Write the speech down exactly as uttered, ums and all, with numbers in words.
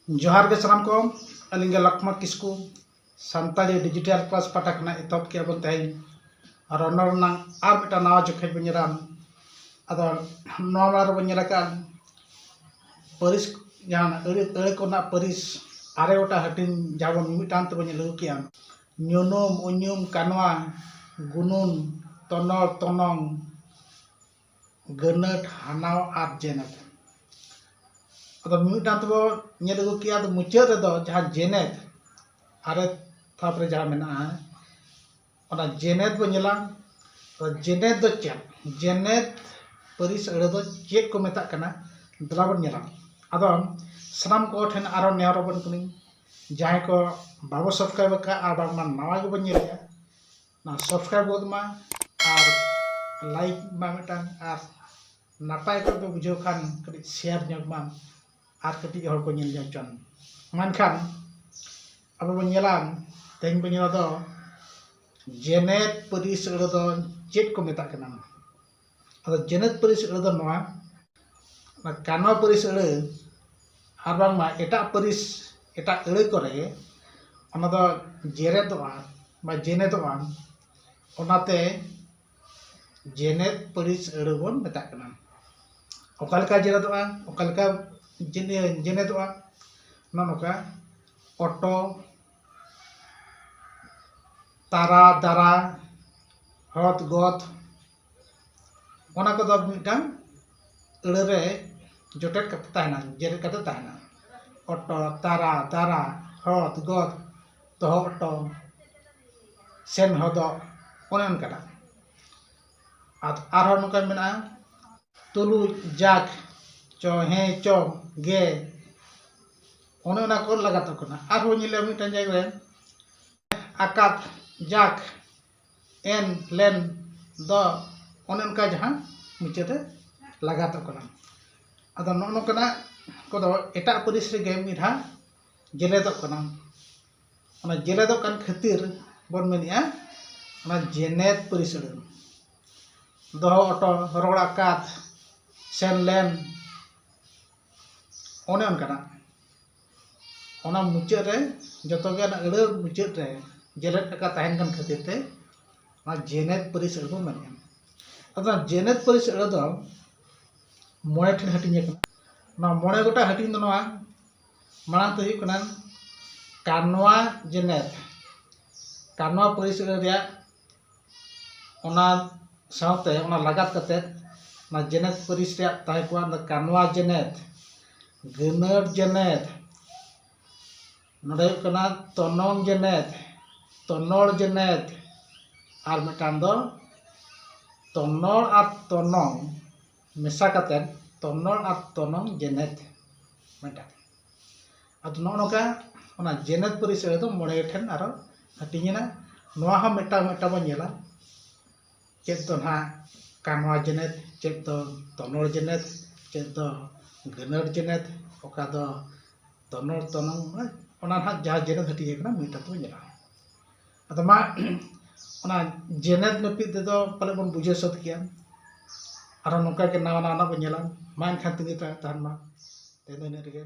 ᱡᱚᱦᱟᱨ ᱜᱮ ᱥᱟᱱᱟᱢ ᱠᱚ, ᱟᱹᱞᱤᱧ ᱜᱮ ᱞᱚᱠᱷᱢᱚᱬ ᱠᱤᱥᱠᱩ, ᱥᱟᱱᱛᱟᱲᱤ ᱰᱤᱡᱤᱴᱟᱞ ᱠᱞᱟᱥ ᱯᱟᱦᱴᱟ ᱠᱷᱚᱱᱟᱜ ᱮᱛᱚᱦᱚᱵ ᱠᱮᱜᱼᱟ ᱵᱚᱱ ᱛᱮᱦᱮᱧ ᱨᱚᱱᱚᱲ ᱨᱮᱱᱟᱜ ᱟᱨ ᱢᱤᱫᱴᱟᱝ ᱱᱟᱣᱟ ᱡᱚᱠᱷᱮᱡ ᱵᱚᱱ ᱧᱮᱞᱟ᱾ ᱟᱫᱚ ᱱᱚᱣᱟ ᱢᱟᱲᱟᱝ ᱨᱮᱵᱚᱱ ᱧᱮᱞ ᱟᱠᱟᱫ ᱯᱟᱹᱨᱤᱥ, ᱡᱟᱦᱟᱸ ᱟᱹᱲᱟᱹ, ᱟᱹᱲᱟᱹ ᱠᱚᱨᱮᱱᱟᱜ ᱯᱟᱹᱨᱤᱥ ᱟᱨᱮ ᱜᱚᱴᱟᱝ ᱦᱟᱹᱴᱤᱧ ᱡᱟᱦᱟᱸ ᱵᱚᱱ ᱢᱤᱫᱴᱟᱝ ᱛᱮᱵᱚᱱ ᱧᱮᱞ ᱟᱹᱜᱩ ᱠᱮᱜᱼᱟ, ᱧᱩᱱᱩᱢ, ᱩᱧᱩᱢ, ᱠᱟᱱᱣᱟ, ᱜᱩᱱᱩᱱ, ᱛᱚᱱᱚᱲ, ᱛᱚᱱᱚᱝ, ᱜᱟᱹᱱᱟᱹᱴ, ᱦᱟᱱᱟᱣ ᱟᱨ ᱡᱮᱱᱮᱛ᱾ ᱟᱫᱚ ᱢᱤᱢᱤᱫᱴᱟᱝ ᱛᱮᱵᱚ ᱧᱮᱞ ᱟᱹᱜᱩ ᱠᱮᱜᱼᱟ᱾ ᱟᱫᱚ ᱢᱩᱪᱟᱹᱫ ᱨᱮᱫᱚ ᱡᱟᱦᱟᱸ ᱡᱮᱱᱮᱛ, ᱟᱨᱮ ᱛᱷᱟᱯ ᱨᱮ ᱡᱟᱦᱟᱸ ᱢᱮᱱᱟᱜᱼᱟ, ᱚᱱᱟ ᱡᱮᱱᱮᱛ ᱵᱚ ᱧᱮᱞᱟ᱾ ᱟᱫᱚ ᱡᱮᱱᱮᱛ ᱫᱚ ᱪᱮᱫ? ᱡᱮᱱᱮᱛ ᱯᱟᱹᱨᱤᱥ ᱟᱹᱲᱟᱹ ᱫᱚ ᱪᱮᱫ ᱠᱚ ᱢᱮᱛᱟᱜ ᱠᱟᱱᱟ? ᱫᱮᱞᱟ ᱵᱚᱱ ᱧᱮᱞᱟ᱾ ᱟᱫᱚ ᱥᱟᱱᱟᱢ ᱠᱚ ᱴᱷᱮᱱ ᱟᱨᱚ ᱱᱮᱦᱚᱨ ᱟᱵᱚᱱ ᱠᱟᱹᱱᱟᱹᱧ, ᱡᱟᱦᱟᱸᱭ ᱠᱚ ᱵᱟᱵᱚ subscribe ᱟᱠᱟᱫ ᱟᱨ ᱵᱟᱝᱢᱟ ᱱᱟᱣᱟ ᱜᱮᱵᱚᱱ ᱧᱮᱞᱮᱜᱼᱟ, ᱚᱱᱟ subscribe ᱜᱚᱫ ᱢᱟ ᱟᱨ like ᱢᱟ ᱢᱤᱫᱴᱟᱝ, ᱟᱨ ᱱᱟᱯᱟᱭ ᱠᱚ ᱯᱮ ᱵᱩᱡᱷᱟᱹᱣ ᱠᱷᱟᱱ ᱠᱟᱹᱴᱤᱡ share ᱧᱚᱜ ᱢᱟ ᱟᱨ ᱠᱟᱹᱴᱤᱡ ᱦᱚᱲ ᱠᱚ ᱧᱮᱞ ᱧᱚᱜ ᱦᱚᱪᱚᱱ᱾ ᱢᱮᱱᱠᱷᱟᱱ ᱟᱵᱚ ᱵᱚᱱ ᱧᱮᱞᱟ, ᱛᱮᱦᱮᱧ ᱵᱚᱱ ᱧᱮᱞᱟ ᱫᱚ ᱡᱮᱱᱮᱛ ᱯᱟᱹᱨᱤᱥ ᱟᱹᱲᱟᱹ ᱫᱚ ᱪᱮᱫ ᱠᱚ ᱢᱮᱛᱟᱜ ᱠᱟᱱᱟ? ᱟᱫᱚ ᱡᱮᱱᱮᱛ ᱯᱟᱹᱨᱤᱥ ᱟᱹᱲᱟᱹ ᱫᱚ ᱱᱚᱣᱟ, ᱚᱱᱟ ᱠᱟᱱᱣᱟ ᱯᱟᱹᱨᱤᱥ ᱟᱹᱲᱟᱹ ᱟᱨ ᱵᱟᱝᱢᱟ ᱮᱴᱟᱜ ᱯᱟᱹᱨᱤᱥ, ᱮᱴᱟᱜ ᱟᱹᱲᱟᱹ ᱠᱚᱨᱮ ᱚᱱᱟ ᱫᱚ ᱡᱮᱨᱮᱫᱚᱜᱼᱟ ᱵᱟ ᱡᱮᱱᱮᱫᱚᱜᱼᱟ᱾ ᱚᱱᱟᱛᱮ ᱡᱮᱱᱮᱫ ᱯᱟᱹᱨᱤᱥ ᱟᱹᱲᱟᱹ ᱵᱚᱱ ᱢᱮᱛᱟᱜ ᱠᱟᱱᱟ᱾ ᱚᱠᱟ ᱞᱮᱠᱟ ᱡᱮᱱᱮᱫᱚᱜᱼᱟ, ᱚᱠᱟ ᱞᱮᱠᱟ ᱡᱮᱱᱮ-, ᱡᱮᱱᱮᱫᱚᱜᱼᱟ, ᱱᱚᱜᱼᱚ ᱱᱚᱝᱠᱟ: ᱚᱴᱚ, ᱛᱟᱨᱟ, ᱫᱟᱨᱟ, ᱦᱚᱛ, ᱜᱚᱛ, ᱚᱱᱟ ᱠᱚᱫᱚ ᱢᱤᱫᱴᱟᱝ ᱟᱹᱲᱟᱹ ᱨᱮ ᱡᱚᱴᱮᱫ ᱠᱟᱛᱮ ᱛᱟᱦᱮᱱᱟ, ᱡᱮᱨᱮᱫ ᱠᱟᱛᱮ ᱛᱟᱦᱮᱱᱟ᱾ ᱚᱴᱚ, ᱛᱟᱨᱟ, ᱫᱟᱨᱟ, ᱦᱚᱛ, ᱜᱚᱛ, ᱫᱚᱦᱚ ᱚᱴᱚ, ᱥᱮᱱ ᱦᱚᱫᱚᱜ, ᱚᱱᱮ ᱚᱱᱠᱟᱱᱟᱜ᱾ ᱟᱨ ᱟᱨᱦᱚᱸ ᱱᱚᱝᱠᱟ ᱢᱮᱱᱟᱜᱼᱟ, ᱛᱩᱞᱩᱡ, ᱡᱟᱠ, ᱪᱚ, ᱦᱮᱸ, ᱪᱚ, ᱜᱮ, ᱚᱱᱮ ᱚᱱᱟ ᱠᱚ ᱞᱟᱜᱟᱛᱚᱜ ᱠᱟᱱᱟ᱾ ᱟᱨᱦᱚᱸ ᱧᱮᱞᱟ ᱢᱤᱫᱴᱟᱝ ᱡᱟᱭᱜᱟ ᱨᱮ ᱟᱠᱟᱛ, ᱡᱟᱠ, ᱮᱱ, ᱞᱮᱱ, ᱫᱚ, ᱚᱱᱮ ᱚᱱᱠᱟ ᱡᱟᱦᱟᱸ ᱢᱩᱪᱟᱹᱫ ᱨᱮ ᱞᱟᱜᱟᱛᱚᱜ ᱠᱟᱱᱟ᱾ ᱟᱫᱚ ᱱᱚᱜᱼᱚ ᱱᱚᱝᱠᱟᱱᱟᱜ ᱠᱚᱫᱚ ᱮᱴᱟᱜ ᱯᱟᱹᱨᱤᱥ ᱨᱮᱜᱮ ᱢᱤᱫ ᱫᱷᱟᱣ ᱡᱮᱞᱮᱫᱚᱜ ᱠᱟᱱᱟ᱾ ᱚᱱᱟ ᱡᱮᱞᱮᱫᱚᱜ ᱠᱟᱱ ᱠᱷᱟᱹᱛᱤᱨ ᱵᱚᱱ ᱢᱮᱱᱮᱫᱼᱟ ᱚᱱᱟ ᱡᱮᱱᱮᱛ ᱯᱟᱹᱨᱤᱥ ᱟᱹᱲᱟᱹ᱾ ᱫᱚᱦᱚ ᱚᱴᱚ, ᱨᱚᱲ ᱟᱠᱟᱫ, ᱥᱮᱱ ᱞᱮᱱ, ᱚᱱᱮ ᱚᱱᱠᱟᱱᱟᱜ᱾ ᱚᱱᱟ ᱢᱩᱪᱟᱹᱫ ᱨᱮ ᱡᱚᱛᱚ ᱜᱮ ᱚᱱᱟ ᱟᱹᱲᱟᱹ ᱢᱩᱪᱟᱹᱫ ᱨᱮ ᱡᱮᱞᱮᱫ ᱟᱠᱟ ᱛᱟᱦᱮᱱ ᱠᱟᱱ ᱠᱷᱟᱹᱛᱤᱨ ᱛᱮ ᱚᱱᱟ ᱡᱮᱱᱮᱛ ᱯᱟᱹᱨᱤᱥ ᱟᱹᱲᱟᱹ ᱵᱚᱱ ᱢᱮᱱᱮᱫᱼᱟ᱾ ᱟᱫᱚ ᱚᱱᱟ ᱡᱮᱱᱮᱛ ᱯᱟᱹᱨᱤᱥ ᱟᱹᱲᱟᱹ ᱫᱚ ᱢᱚᱬᱮ ᱴᱷᱮᱱ ᱦᱟᱹᱴᱤᱧ ᱟᱠᱟᱱᱟ᱾ ᱱᱚᱣᱟ ᱢᱚᱬᱮ ᱜᱚᱴᱟᱝ ᱦᱟᱹᱴᱤᱧ ᱫᱚ ᱱᱚᱣᱟ ᱢᱟᱲᱟᱝ ᱛᱮ ᱦᱩᱭᱩᱜ ᱠᱟᱱᱟ ᱠᱟᱱᱣᱟ ᱡᱮᱱᱮᱛ᱾ ᱠᱟᱱᱣᱟ ᱯᱟᱹᱨᱤᱥ ᱟᱹᱲᱟᱹ ᱨᱮᱭᱟᱜ ᱚᱱᱟ ᱥᱟᱶᱛᱮ ᱚᱱᱟ ᱞᱟᱜᱟᱛ ᱠᱟᱛᱮ ᱚᱱᱟ ᱡᱮᱱᱮᱛ ᱯᱟᱹᱨᱤᱥ ᱨᱮᱭᱟᱜ ᱛᱟᱦᱮᱸ ᱠᱚᱜᱼᱟ ᱚᱱᱟ ᱠᱟᱱᱣᱟ ᱡᱮᱱᱮᱛ, ᱜᱟᱹᱱᱟᱹᱨ ᱡᱮᱱᱮᱛ, ᱱᱚᱰᱮ ᱦᱩᱭᱩᱜ ᱠᱟᱱᱟ ᱛᱚᱱᱚᱝ ᱡᱮᱱᱮᱛ, ᱛᱚᱱᱚᱲ ᱡᱮᱱᱮᱛ, ᱟᱨ ᱢᱤᱫᱴᱟᱝ ᱫᱚ ᱛᱚᱱᱚᱲ ᱟᱨ ᱛᱚᱱᱚᱝ ᱢᱮᱥᱟ ᱠᱟᱛᱮ ᱛᱚᱱᱚᱲ ᱟᱨ ᱛᱚᱱᱚᱝ ᱡᱮᱱᱮᱛ ᱢᱤᱫᱴᱟᱝ᱾ ᱟᱫᱚ ᱱᱚᱜᱼᱚ ᱱᱚᱝᱠᱟ ᱚᱱᱟ ᱡᱮᱱᱮᱛ ᱯᱟᱹᱨᱤᱥ ᱟᱹᱲᱟᱹ ᱫᱚ ᱢᱚᱬᱮ ᱴᱷᱮᱱ ᱟᱨᱚ ᱦᱟᱹᱴᱤᱧ ᱮᱱᱟ᱾ ᱱᱚᱣᱟ ᱦᱚᱸ ᱢᱤᱫᱴᱟᱝ ᱢᱤᱫᱴᱟᱝ ᱵᱚᱱ ᱧᱮᱞᱟ, ᱪᱮᱫ ᱫᱚ ᱱᱟᱦᱟᱜ ᱠᱟᱱᱣᱟ ᱡᱮᱱᱮᱛ, ᱪᱮᱫ ᱫᱚ ᱛᱚᱱᱚᱲ ᱡᱮᱱᱮᱛ, ᱪᱮᱫ ᱫᱚ ᱜᱟᱹᱱᱟᱹᱨ ᱡᱮᱱᱮᱛ, ᱚᱠᱟ ᱫᱚ ᱛᱚᱱᱚᱲ ᱛᱚᱱᱚᱝ, ᱚᱱᱟ ᱱᱟᱦᱟᱜ ᱡᱟᱦᱟᱸ ᱡᱮᱱᱮᱛ ᱦᱟᱹᱴᱤᱧ ᱟᱠᱟᱱᱟ ᱢᱤᱫᱴᱟᱝ ᱛᱮᱵᱚᱱ ᱧᱮᱞᱟ᱾ ᱟᱫᱚ ᱢᱟ ᱚᱱᱟ ᱡᱮᱱᱮᱛ ᱱᱟᱹᱯᱤᱛ ᱛᱮᱫᱚ ᱯᱟᱞᱮ ᱵᱚᱱ ᱵᱩᱡᱷᱟᱹᱣ ᱥᱟᱹᱛ ᱠᱮᱜᱼᱟ᱾ ᱟᱨᱚ ᱱᱚᱝᱠᱟ ᱜᱮ ᱱᱟᱣᱟ ᱱᱟᱣᱟ ᱵᱚᱱ ᱧᱮᱞᱟ᱾ ᱢᱟ ᱮᱱᱠᱷᱟᱱ ᱛᱤᱸᱜᱩ ᱛᱟᱦᱮᱱ ᱢᱟ᱾ ᱛᱮᱦᱮᱧ ᱫᱚ ᱤᱱᱟᱹᱜ ᱨᱮᱜᱮ᱾